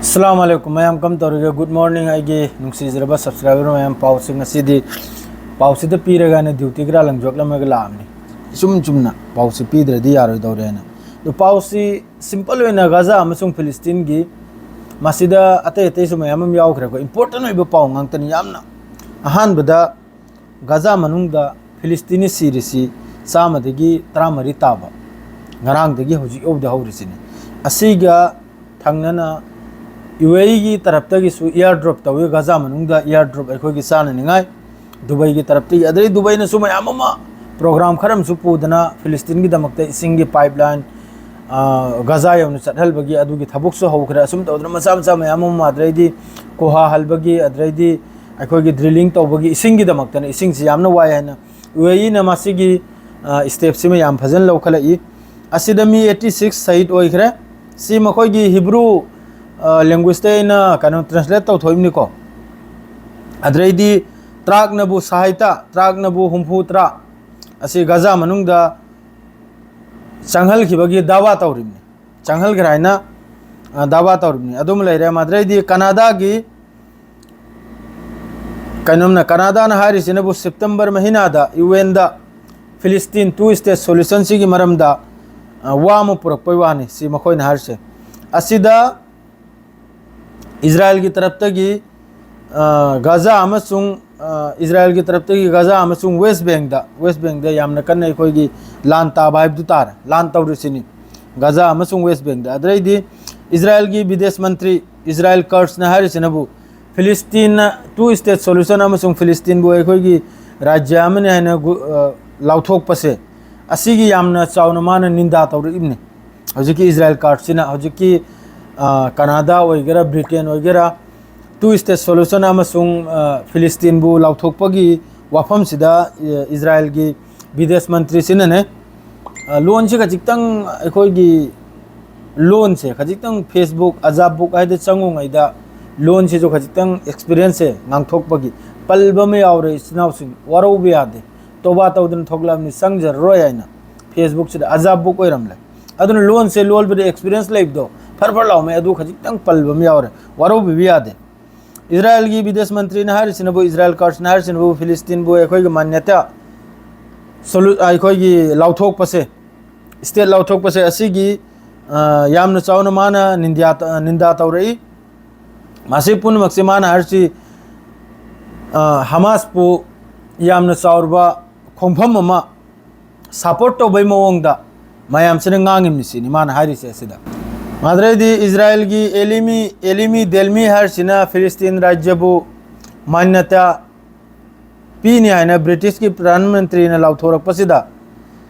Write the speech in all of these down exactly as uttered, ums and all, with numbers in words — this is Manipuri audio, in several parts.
ꯑꯁꯂꯥꯃꯨ ꯑꯂꯥꯏꯀꯨꯝ ꯃꯌꯥꯝ, ꯀꯝ ꯇꯧꯔꯤꯒꯦ? ꯒꯨꯗ ꯃꯣꯔꯅꯤꯡ ꯑꯩꯒꯤ ꯅꯨꯡꯁꯤꯖꯔꯕ ꯁꯕꯁꯀ꯭ꯔꯥꯏꯕꯔ ꯃꯌꯥꯝ꯫ ꯄꯥꯎꯁꯦ ꯉꯁꯤꯗꯤ, ꯄꯥꯎꯁꯤꯗ ꯄꯤꯔꯒꯅ ꯗ꯭ꯌꯨꯇꯤ ꯈꯔ ꯂꯪꯖꯣꯛꯂꯝꯃꯒ ꯂꯥꯛꯑꯕꯅꯤ꯫ ꯏꯆꯨꯝ ꯆꯨꯝꯅ ꯄꯥꯎꯁꯤ ꯄꯤꯗ꯭ꯔꯗꯤ ꯌꯥꯔꯣꯏꯗꯧꯔꯦꯅ꯫ ꯑꯗꯣ ꯄꯥꯎꯁꯤ ꯁꯤꯝꯄꯜ ꯑꯣꯏꯅ ꯒꯥꯖꯥ ꯑꯃꯁꯨꯡ ꯐꯤꯂꯤꯁꯇꯤꯟꯒꯤ, ꯃꯁꯤꯗ ꯑꯇꯩ ꯑꯇꯩꯁꯨ ꯃꯌꯥꯝ ꯑꯃ ꯌꯥꯎꯈ꯭ꯔꯦꯀꯣ, ꯏꯝꯄꯣꯔꯇꯦꯟ ꯑꯣꯏꯕ ꯄꯥꯎ ꯉꯥꯛꯇꯅꯤ꯫ ꯌꯥꯝꯅ ꯑꯍꯥꯟꯕꯗ ꯒꯥꯖꯥ ꯃꯅꯨꯡꯗ ꯐꯤꯂꯤꯁꯇꯤꯅꯤ ꯁꯤꯔꯤꯁꯤ ꯆꯥꯝꯃꯗꯒꯤ ꯇꯔꯥꯃꯔꯤ ꯇꯥꯕ, ꯉꯔꯥꯡꯗꯒꯤ ꯍꯧꯖꯤꯛ ꯌꯧꯗ ꯍꯧꯔꯤꯁꯤꯅꯤ꯫ ꯑꯁꯤꯒ ꯊꯪꯅꯅ ꯌꯨ ꯑꯦ ꯏꯒꯤ ꯇꯔꯞꯇꯒꯤꯁꯨ ꯏꯌꯥꯔ ꯗ꯭ꯔꯣꯞ ꯇꯧꯏ, ꯒꯥꯖꯥ ꯃꯅꯨꯡꯗ ꯏꯌꯥꯔ ꯗ꯭ꯔꯣꯞ ꯑꯩꯈꯣꯏꯒꯤ ꯆꯥꯅꯅꯤꯡꯉꯥꯏ꯫ ꯗꯨꯕꯩꯒꯤ ꯇꯔꯞꯇꯒꯤ, ꯑꯗꯩ ꯗꯨꯕꯩꯅꯁꯨ ꯃꯌꯥꯝ ꯑꯃ ꯄ꯭ꯔꯣꯒ꯭ꯔꯥꯝ ꯈꯔ ꯑꯃꯁꯨ ꯄꯨꯗꯅ ꯐꯤꯂꯤꯁꯇꯤꯟꯒꯤꯗꯃꯛꯇ ꯏꯁꯤꯡꯒꯤ ꯄꯥꯏꯞ ꯂꯥꯏꯟ, ꯑ, ꯒꯥꯖꯥ ꯌꯧꯅ ꯆꯠꯍꯜꯕꯒꯤ ꯑꯗꯨꯒꯤ ꯊꯕꯛꯁꯨ ꯍꯧꯈ꯭ꯔꯦ꯫ ꯑꯁꯨꯝ ꯇꯧꯗꯅ ꯃꯆꯥ ꯃꯆꯥ ꯃꯌꯥꯝ ꯑꯃ, ꯑꯗꯩꯗꯤ ꯀꯣꯍꯥ ꯍꯜꯕꯒꯤ, ꯑꯗꯩꯗꯤ ꯑꯩꯈꯣꯏꯒꯤ ꯗ꯭ꯔꯤꯂꯤꯡ ꯇꯧꯕꯒꯤ ꯏꯁꯤꯡꯒꯤꯗꯃꯛꯇꯅ, ꯏꯁꯤꯡꯁꯤ ꯌꯥꯝꯅ ꯋꯥꯏ ꯍꯥꯏꯅ ꯌꯨ ꯑꯦ ꯏꯅ ꯃꯁꯤꯒꯤ, ꯑ, ꯁ꯭ꯇꯦꯞꯁꯤꯃ ꯌꯥꯝ ꯐꯖꯅ ꯂꯧꯈꯠꯂꯛꯏ꯫ ꯑꯁꯤꯗ ꯃꯤ ꯑꯩꯠꯇꯤ ꯁꯤꯛꯁ ꯁꯍꯤꯗ ꯑꯣꯏꯈ꯭ꯔꯦ꯫ ꯁꯤ ꯃꯈꯣꯏꯒꯤ ꯍꯤꯕ꯭ꯔꯨ, ꯑ, ꯂꯦꯡꯒ꯭ꯋꯦꯖꯇ ꯑꯩꯅ ꯀꯩꯅꯣ ꯇ꯭ꯔꯥꯟꯁꯂꯦꯠ ꯇꯧꯊꯣꯛꯏꯕꯅꯤꯀꯣ꯫ ꯑꯗꯩꯗꯤ ꯇ꯭ꯔꯥꯛꯅꯕꯨ ꯁꯥꯍꯤꯇ, ꯇ꯭ꯔꯥꯛꯅꯕꯨ ꯍꯨꯝꯐꯨ ꯇꯔꯥ ꯑꯁꯤ ꯒꯥꯖꯥ ꯃꯅꯨꯡꯗ ꯆꯪꯍꯟꯈꯤꯕꯒꯤ ꯗꯥꯋꯥ ꯇꯧꯔꯤꯕꯅꯤ꯫ ꯆꯪꯍꯟꯈ꯭ꯔꯦ ꯍꯥꯏꯅ, ꯑ, ꯗꯥꯋꯥ ꯇꯧꯔꯤꯕꯅꯤ꯫ ꯑꯗꯨꯃ ꯂꯩꯔꯦ꯫ ꯃꯗꯨꯗꯩꯗꯤ ꯀꯅꯥꯗꯥꯒꯤ ꯀꯩꯅꯣꯝꯅ, ꯀꯅꯥꯗꯥꯅ ꯍꯥꯏꯔꯤꯁꯤꯅꯕꯨ ꯁꯦꯞꯇꯦꯝꯕꯔ ꯃꯍꯤꯅꯥꯗ ꯌꯨ ꯑꯦꯟꯗ ꯐꯤꯂꯤꯁꯇꯤꯟ ꯇꯨ ꯁ꯭ꯇꯦꯠ ꯁꯣꯂꯨꯁꯟꯁꯤꯒꯤ ꯃꯔꯝꯗ, ꯑ, ꯋꯥ ꯑꯃ ꯄꯨꯔꯛꯄꯩ ꯋꯥꯅꯤ, ꯁꯤ ꯃꯈꯣꯏꯅ ꯍꯥꯏꯔꯤꯁꯦ꯫ ꯑꯁꯤꯗ ꯏꯖꯔꯥꯌꯦꯜꯒꯤ ꯇꯔꯞꯇꯒꯤ, ꯑ, ꯒꯥꯖꯥ ꯑꯃꯁꯨꯡ, ꯑ, ꯏꯖꯔꯥꯌꯦꯜꯒꯤ ꯇꯔꯞꯇꯒꯤ ꯒꯥꯖꯥ ꯑꯃꯁꯨꯡ ꯋꯦꯁ ꯕꯦꯡꯗ, ꯋꯦꯁ ꯕꯦꯡꯗ ꯌꯥꯝꯅ ꯀꯟꯅ ꯑꯩꯈꯣꯏꯒꯤ ꯂꯥꯟ ꯇꯥꯕ ꯍꯥꯏꯕꯗꯨ ꯇꯥꯔꯦ, ꯂꯥꯟ ꯇꯧꯔꯤꯁꯤꯅꯤ ꯒꯥꯖꯥ ꯑꯃꯁꯨꯡ ꯋꯦꯁ ꯕꯦꯡꯗ꯫ ꯑꯗꯩꯗꯤ ꯏꯖꯔꯥꯌꯦꯜꯒꯤ ꯕꯤꯗꯦꯁ ꯃꯟꯇ꯭ꯔꯤ, ꯏꯖꯔꯥꯌꯦꯜ ꯀꯔꯁꯅ ꯍꯥꯏꯔꯤꯁꯤꯅꯕꯨ ꯐꯤꯂꯤꯁꯇꯤꯟꯅ ꯇꯨ ꯁ꯭ꯇꯦꯠ ꯁꯣꯂꯨꯁꯟ ꯑꯃꯁꯨꯡ ꯐꯤꯂꯤꯁꯇꯤꯟꯕꯨ ꯑꯩꯈꯣꯏꯒꯤ ꯔꯥꯖ꯭ꯌ ꯑꯃꯅꯤ ꯍꯥꯏꯅ ꯒꯨ-, ꯑ, ꯂꯥꯎꯊꯣꯛꯄꯁꯦ, ꯑꯁꯤꯒꯤ ꯌꯥꯝꯅ ꯆꯥꯎꯅ ꯃꯥꯅ ꯅꯤꯟꯗꯥ ꯇꯧꯔꯛꯏꯕꯅꯤ꯫ ꯍꯧꯖꯤꯛꯀꯤ ꯏꯖꯔꯥꯌꯦꯜ ꯀꯥꯔꯠꯁꯤꯅ ꯍꯧꯖꯤꯛꯀꯤ, ꯑ, ꯀꯅꯥꯗꯥ ꯑꯣꯏꯒꯦꯔꯥ, ꯕ꯭ꯔꯤꯇꯦꯟ ꯑꯣꯏꯒꯦꯔꯥ, ꯇꯨ ꯁ꯭ꯇꯦꯠ ꯁꯣꯂꯨꯁꯟ ꯑꯃꯁꯨꯡ, ꯑ, ꯐꯤꯂꯤꯁꯇꯤꯟꯕꯨ ꯂꯥꯎꯊꯣꯛꯄꯒꯤ ꯋꯥꯐꯝꯁꯤꯗ, ꯑ, ꯏꯖꯔꯥꯌꯦꯜꯒꯤ ꯕꯤꯗꯦꯁ ꯃꯟꯇ꯭ꯔꯤꯁꯤꯅꯅꯦ, ꯑ, ꯂꯣꯟꯁꯤ ꯈꯖꯤꯛꯇꯪ ꯑꯩꯈꯣꯏꯒꯤ ꯂꯣꯟꯁꯦ ꯈꯖꯤꯛꯇꯪ Facebook, ꯑꯖꯥꯕꯨꯛ ꯍꯥꯏꯗ ꯆꯪꯉꯨꯉꯩꯗ ꯂꯣꯟꯁꯤꯁꯨ ꯈꯖꯤꯛꯇꯪ ꯑꯦꯛꯁꯄꯤꯔꯤꯌꯦꯟꯁꯁꯦ ꯉꯥꯡꯊꯣꯛꯄꯒꯤ ꯄꯜꯕ ꯑꯃ ꯌꯥꯎꯔꯦ꯫ ꯏꯆꯤꯟ ꯏꯅꯥꯎꯁꯤꯡ ꯋꯥꯔꯧꯕ ꯌꯥꯗꯦ, ꯇꯣꯕꯥ ꯇꯧꯗꯅ ꯊꯣꯛꯂꯛꯑꯕꯅꯤ, ꯆꯪꯖꯔꯔꯣꯏ ꯍꯥꯏꯅ꯫ Facebookꯁꯤꯗ ꯑꯖꯥꯕꯨꯛ ꯑꯣꯏꯔꯝꯂꯦ꯫ ꯑꯗꯨꯅ ꯂꯣꯟꯁꯦ ꯂꯣꯜꯕꯗ ꯑꯦꯛꯁꯄꯤꯔꯤꯌꯦꯟꯁ ꯂꯩꯕꯗꯣ, ꯐꯔ ꯐꯔ ꯂꯥꯎꯃꯩ ꯑꯗꯨ ꯈꯖꯤꯛꯇꯪ ꯄꯜꯕ ꯑꯃ ꯌꯥꯎꯔꯦ, ꯋꯥꯔꯧꯕꯤꯕ ꯌꯥꯗꯦ꯫ ꯏꯖꯔꯥꯏꯜꯒꯤ ꯕꯤꯗꯦꯁ ꯃꯟꯇ꯭ꯔꯤꯅ ꯍꯥꯏꯔꯤꯁꯤꯅꯕꯨ, ꯏꯖꯔꯥꯏꯜ ꯀꯔꯁꯅ ꯍꯥꯏꯔꯤꯁꯤꯅꯕꯨ, ꯐꯤꯂꯤꯁꯇꯤꯟꯕꯨ ꯑꯩꯈꯣꯏꯒꯤ ꯃꯥꯟꯌꯇꯥ ꯁꯣꯂꯨ-, ꯑꯩꯈꯣꯏꯒꯤ ꯂꯥꯎꯊꯣꯛꯄꯁꯦ, ꯁ꯭ꯇꯦꯠ ꯂꯥꯎꯊꯣꯛꯄꯁꯦ ꯑꯁꯤꯒꯤ, ꯑ, ꯌꯥꯝꯅ ꯆꯥꯎꯅ ꯃꯥꯅ ꯅꯤꯟꯗ꯭ꯌꯥ-, ꯅꯤꯟꯗꯥ ꯇꯧꯔꯛꯏ꯫ ꯃꯁꯤ ꯄꯨꯝꯅꯃꯛꯁꯦ ꯃꯥꯅ ꯍꯥꯏꯔꯤꯁꯤ, ꯑ, ꯍꯃꯥꯁꯄꯨ ꯌꯥꯝꯅ ꯆꯥꯎꯔꯕ ꯈꯣꯡꯐꯝ ꯑꯃ ꯁꯄꯣꯔꯠ ꯇꯧꯕꯩ ꯃꯑꯣꯡꯗ ꯃꯌꯥꯝꯁꯤꯅ ꯉꯥꯡꯉꯤꯕꯅꯤ ꯁꯤꯅꯤ ꯃꯥꯅ ꯍꯥꯏꯔꯤꯁꯦ ꯑꯁꯤꯗ꯫ ꯃꯥꯗ꯭ꯔꯩꯗꯤ ꯏꯖꯔꯥꯏꯜꯒꯤ ꯑꯦꯂꯤꯃꯤ, ꯑꯦꯂꯤꯃꯤ ꯗꯦꯜꯃꯤ ꯍꯥꯏꯔꯤꯁꯤꯅ ꯐꯤꯂꯤꯁꯇꯤꯟ ꯔꯥꯖ꯭ꯌꯕꯨ ꯃꯥꯟꯌꯇꯥ ꯄꯤꯅꯤ ꯍꯥꯏꯅ ꯕ꯭ꯔꯤꯇꯤꯁꯀꯤ ꯄ꯭ꯔꯙꯥꯟ ꯃꯟꯇ꯭ꯔꯤꯅ ꯂꯥꯎꯊꯣꯔꯛꯄꯁꯤꯗ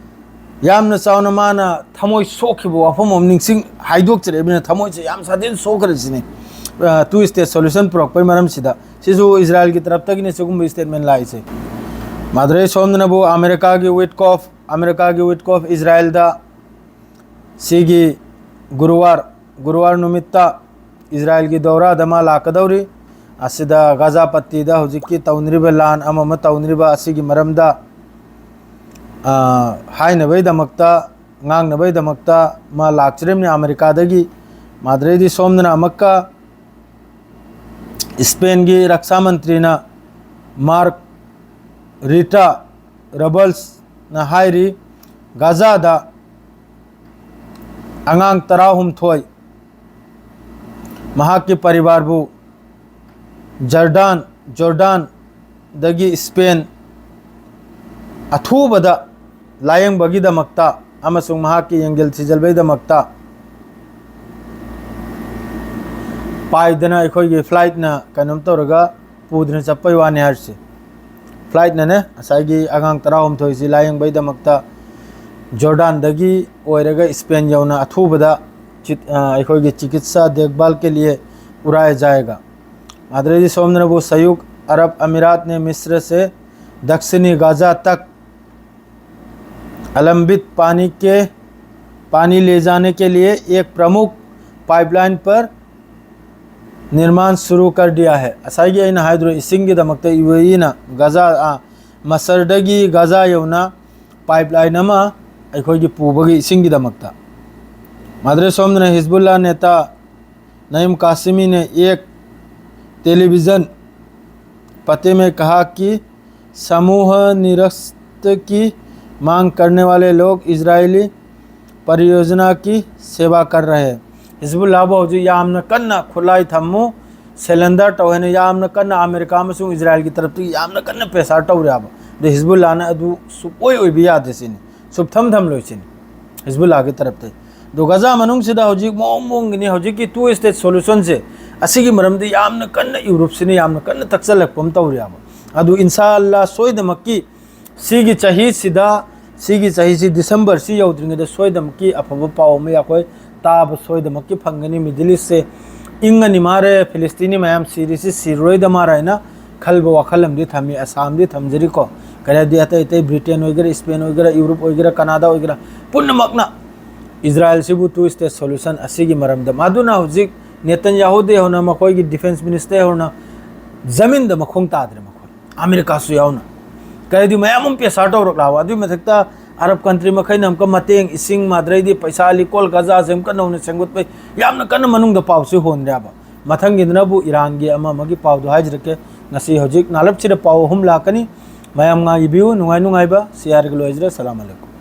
ꯌꯥꯝꯅ ꯆꯥꯎꯅ ꯃꯥꯅ ꯊꯃꯣꯏ ꯁꯣꯛꯈꯤꯕ ꯋꯥꯐꯝ ꯑꯃ ꯅꯤꯡꯁꯤꯡ ꯍꯥꯏꯗꯣꯛꯆꯔꯛꯏꯕꯅꯤꯅ ꯊꯃꯣꯏꯁꯦ ꯌꯥꯝ ꯁꯥꯊꯤꯅ ꯁꯣꯛꯈ꯭ꯔꯦ ꯁꯤꯅꯤ꯫ ꯑ, two state solution ꯄꯨꯔꯛꯄꯩ ꯃꯔꯝꯁꯤꯗ ꯁꯤꯁꯨ ꯏꯖꯔꯥꯏꯜꯒꯤ ꯇꯔꯞꯇꯒꯤꯅꯤ ꯁꯤꯒꯨꯝꯕ ꯁ꯭ꯇꯦꯠꯃꯦꯟ ꯂꯥꯛꯏꯁꯦ꯫ ꯃꯥꯗ꯭ꯔꯩ ꯁꯣꯝꯗꯅꯕꯨ ꯑꯃꯦꯔꯤꯀꯥꯒꯤ ꯋꯤꯠꯀꯣꯐ, ꯑꯃꯦꯔꯤꯀꯥꯒꯤ ꯋꯤꯠꯀꯣꯐ ꯏꯖꯔꯥꯏꯜꯗ ꯁꯤꯒꯤ ꯒꯨꯔꯨꯋꯥꯔ, ꯒꯨꯔꯨꯋꯥꯔ ꯅꯨꯃꯤꯠꯇ ꯏꯖꯔꯥꯏꯜꯒꯤ ꯗꯧꯔꯥꯗ ꯃꯥ ꯂꯥꯛꯀꯗꯧꯔꯤ꯫ ꯑꯁꯤꯗ ꯒꯥꯖꯥ ꯄꯠꯇꯤꯗ ꯍꯧꯖꯤꯛꯀꯤ ꯇꯧꯅꯔꯤꯕ ꯂꯥꯟ ꯑꯃ ꯑꯃ ꯇꯧꯅꯔꯤꯕ ꯑꯁꯤꯒꯤ ꯃꯔꯝꯗ, ꯑ, ꯍꯥꯏꯅꯕꯩꯗꯃꯛꯇ, ꯉꯥꯡꯅꯕꯩꯗꯃꯛꯇ ꯃꯥ ꯂꯥꯛꯆꯔꯤꯕꯅꯤ ꯑꯃꯦꯔꯤꯀꯥꯗꯒꯤ꯫ ꯃꯥꯗ꯭ꯔꯩꯗꯤ ꯁꯣꯝꯗꯅ ꯑꯃꯨꯛꯀ ꯏꯁꯄꯦꯟꯒꯤ ꯔꯛꯁꯥ ꯃꯟꯇ꯭ꯔꯤꯅ ꯃꯥꯔꯛ ꯔꯤꯇꯥ ꯔꯕꯜꯁꯅ ꯍꯥꯏꯔꯤ, ꯒꯥꯖꯥꯗ ꯑꯉꯥꯡ ꯇꯔꯥꯍꯨꯝꯊꯣꯏ ꯃꯍꯥꯛꯀꯤ ꯄꯔꯤꯕꯥꯔꯕꯨ ꯖꯔꯗꯥꯟ, ꯖꯣꯔꯗꯥꯟꯗꯒꯤ ꯏꯁꯄꯦꯟ ꯑꯊꯨꯕꯗ ꯂꯥꯌꯦꯡꯕꯒꯤꯗꯃꯛꯇ ꯑꯃꯁꯨꯡ ꯃꯍꯥꯛꯀꯤ ꯌꯦꯡꯖꯤꯜ ꯊꯤꯖꯤꯜꯕꯒꯤꯗꯃꯛꯇ ꯄꯥꯏꯗꯅ ꯑꯩꯈꯣꯏꯒꯤ ꯐ꯭ꯂꯥꯏꯠꯅ ꯀꯩꯅꯣꯝ ꯇꯧꯔꯒ ꯄꯨꯗꯅ ꯆꯠꯄꯩ ꯋꯥꯅꯤ ꯍꯥꯏꯔꯤꯁꯦ꯫ ꯐ꯭ꯂꯥꯏꯠꯅꯅꯦ ꯉꯁꯥꯏꯒꯤ ꯑꯉꯥꯡ ꯇꯔꯥꯍꯨꯝꯊꯣꯏꯁꯤ ꯂꯥꯌꯦꯡꯕꯒꯤꯗꯃꯛꯇ ꯖꯣꯔꯗꯥꯟꯗꯒꯤ ꯑꯣꯏꯔꯒ ꯏꯁꯄꯦꯟ ꯌꯧꯅ ꯑꯊꯨꯕꯗ ꯆꯤꯠ-, ꯑ, ꯑꯩꯈꯣꯏꯒꯤ ꯆꯤꯀꯤꯠꯁꯥ ꯗꯦꯈꯕꯥꯜ ꯀꯦ ꯂꯤꯌꯦ ꯎꯔꯥꯌꯥ ꯖꯥꯌꯦꯒꯥ꯫ ꯑꯗꯨꯗꯩꯗꯤ ꯁꯣꯝꯗꯅꯕꯨ ꯁꯌꯨꯛ ꯑꯔꯕ ꯑꯃꯤꯔꯥꯠꯅꯦ ꯃꯤꯁ꯭ꯔꯁꯦ ꯗꯛꯁꯤꯅꯤ ꯒꯥꯖꯥ ꯇꯛ अलंबित पानी के, पानी ले जाने के लिए एक प्रमुख पाइपलाइन पर निर्माण शुरू कर दिया है। ꯉꯁꯥꯏꯒꯤ ꯑꯩꯅ ꯍꯥꯏꯗ꯭ꯔꯣ, ꯏꯁꯤꯡꯒꯤꯗꯃꯛꯇ ꯌꯨ ꯑꯦ ꯏꯅ ꯒꯥꯖꯥ, ꯑ, ꯃꯁꯔꯗꯒꯤ ꯒꯥꯖꯥ ꯌꯧꯅ ꯄꯥꯏꯞꯂꯥꯏꯟ ꯑꯃ ꯑꯩꯈꯣꯏꯒꯤ ꯄꯨꯕꯒꯤ ꯏꯁꯤꯡꯒꯤꯗꯃꯛꯇ꯫ मादरे सोमने हिजबुल्ला नेता नईम कासिमी ने एक टेलीविजन पते में कहा कि समूह निरस्त की मांग करने वाले लोग इजरायली परियोजना की सेवा कर रहे हैं। हिजबुल्लाꯕꯨ ꯍꯧꯖꯤꯛ ꯌꯥꯝꯅ ꯀꯟꯅ ꯈꯨꯠꯂꯥꯏ ꯊꯝꯃꯨ, ꯁꯦꯂꯦꯟꯗꯔ ꯇꯧ ꯍꯥꯏꯅ ꯌꯥꯝꯅ ꯀꯟꯅ ꯑꯃꯦꯔꯤꯀꯥ ꯑꯃꯁꯨꯡ ꯏꯖꯔꯥꯏꯜꯒꯤ ꯇꯔꯞꯇꯒꯤ ꯌꯥꯝꯅ ꯀꯟꯅ ꯄ꯭ꯔꯦꯁꯥꯔ ꯇꯧꯔꯦꯕ꯫ ꯑꯗꯣ ꯍꯤꯖꯕꯨꯜꯂꯥꯅ ꯑꯗꯨ ꯁꯨꯛꯑꯣꯏ ꯑꯣꯏꯕ ꯌꯥꯗꯦ ꯁꯤꯅꯤ, ꯁꯨꯞꯊꯝ ꯊꯝꯂꯣꯏ ꯁꯤꯅꯤ ꯍꯤꯖꯕꯨꯜꯂꯥꯒꯤ ꯇꯔꯞꯇꯒꯤ꯫ ꯑꯗꯣ ꯒꯖꯥ ꯃꯅꯨꯡꯁꯤꯗ ꯍꯧꯖꯤꯛ ꯃꯑꯣꯡ ꯃꯑꯣꯡꯒꯤꯅꯤ ꯍꯧꯖꯤꯛꯀꯤ ꯇꯨ ꯁ꯭ꯇꯦꯠ ꯁꯣꯂꯨꯁꯟꯁꯦ꯫ ꯑꯁꯤꯒꯤ ꯃꯔꯝꯗꯤ ꯌꯥꯝꯅ ꯀꯟꯅ ꯌꯨꯔꯣꯞꯁꯤꯅ ꯌꯥꯝꯅ ꯀꯟꯅ ꯇꯛꯁꯜꯂꯛꯄ ꯑꯃ ꯇꯧꯔꯦꯕ꯫ ꯑꯗꯨ ꯏꯟꯁꯥ ꯑꯜꯂꯥ ꯁꯣꯏꯗꯃꯛꯀꯤ ꯁꯤꯒꯤ ꯆꯍꯤꯁꯤꯗ, ꯁꯤꯒꯤ ꯆꯍꯤꯁꯤ ꯗꯤꯁꯦꯝꯕꯔꯁꯤ ꯌꯧꯗ꯭ꯔꯤꯉꯩꯗ ꯁꯣꯏꯗꯃꯛꯀꯤ ꯑꯐꯕ ꯄꯥꯎ ꯑꯃ ꯑꯩꯈꯣꯏ ꯇꯥꯕ ꯁꯣꯏꯗꯃꯛꯀꯤ ꯐꯪꯒꯅꯤ꯫ ꯃꯤꯗꯜ ꯏꯁꯁꯦ ꯏꯪꯉꯅꯤ ꯃꯥꯔꯦ, ꯐꯤꯂꯤꯁꯇꯤꯅꯤ ꯃꯌꯥꯝ ꯁꯤꯔꯤꯁꯤ ꯁꯤꯔꯔꯣꯏꯗ ꯃꯥꯔꯦ ꯍꯥꯏꯅ ꯈꯜꯕ ꯋꯥꯈꯜ ꯑꯃꯗꯤ ꯊꯝꯃꯤ, ꯑꯁꯥ ꯑꯃꯗꯤ ꯊꯝꯖꯔꯤꯀꯣ꯫ ꯀꯔꯤꯗꯤ ꯑꯇꯩ ꯑꯇꯩ ꯕ꯭ꯔꯤꯇꯦꯟ ꯑꯣꯏꯒꯦꯔꯥ, ꯏꯁꯄꯦꯟ ꯑꯣꯏꯒꯦꯔꯥ, ꯌꯨꯔꯣꯞ ꯑꯣꯏꯒꯦꯔꯥ, ꯀꯅꯥꯗꯥ ꯑꯣꯏꯒꯦꯔꯥ, ꯄꯨꯝꯅꯃꯛꯅ ꯏꯖꯔꯥꯏꯜꯁꯤꯕꯨ ꯇꯨ ꯁ꯭ꯇꯦꯠ ꯁꯣꯂꯨꯁꯟ ꯑꯁꯤꯒꯤ ꯃꯔꯝꯗ꯫ ꯃꯗꯨꯅ ꯍꯧꯖꯤꯛ ꯅꯦꯇꯟꯌꯥꯍꯨꯗꯒꯤ ꯍꯧꯅ ꯃꯈꯣꯏꯒꯤ ꯗꯤꯐꯦꯟꯁ ꯃꯤꯅꯤꯁꯇꯔ ꯍꯧꯅ ꯖꯃꯤꯟꯗ ꯃꯈꯣꯡ ꯇꯥꯗ꯭ꯔꯦ ꯃꯈꯣꯏ꯫ ꯑꯃꯦꯔꯤꯀꯥꯁꯨ ꯌꯥꯎꯅ꯫ ꯀꯔꯤꯗꯤ ꯃꯌꯥꯝ ꯑꯃ ꯄ꯭ꯔꯦꯁꯥꯔ ꯇꯧꯔꯛꯂꯕ꯫ ꯑꯗꯨꯒꯤ ꯃꯊꯛꯇ ꯑꯔꯕ ꯀꯟꯇ꯭ꯔꯤ ꯃꯈꯩꯅ ꯑꯃꯨꯛꯀ ꯃꯇꯦꯡ, ꯏꯁꯤꯡ, ꯃꯥꯗ꯭ꯔꯩꯗꯤ ꯄꯩꯁꯥ, ꯂꯤꯀꯣꯜ, ꯒꯖꯥꯁꯦ ꯑꯃꯨꯛꯀ ꯅꯧꯅ ꯁꯦꯝꯒꯠꯄꯩ ꯌꯥꯝꯅ ꯀꯟꯅ ꯃꯅꯨꯡꯗ ꯄꯥꯎꯁꯤ ꯍꯣꯟꯗ꯭ꯔꯦꯕ꯫ ꯃꯊꯪꯒꯤꯗꯅꯕꯨ ꯏꯔꯥꯟꯒꯤ ꯑꯃ ꯑꯃꯒꯤ ꯄꯥꯎꯗꯣ ꯍꯥꯏꯖꯔꯛꯀꯦ꯫ ꯉꯁꯤ ꯍꯧꯖꯤꯛ ꯅꯥꯂꯞꯁꯤꯗ ꯄꯥꯎ ꯑꯍꯨꯝ ꯂꯥꯛꯀꯅꯤ꯫ ꯃꯌꯥꯝ ꯉꯥꯏꯕꯤꯌꯨ꯫ ꯅꯨꯡꯉꯥꯏ ꯅꯨꯡꯉꯥꯏꯕ ꯁꯤꯌꯥꯔꯒ ꯂꯣꯏꯖꯔꯦ꯫ ꯁꯂꯥꯝ ꯑꯂꯩꯀꯨꯝ꯫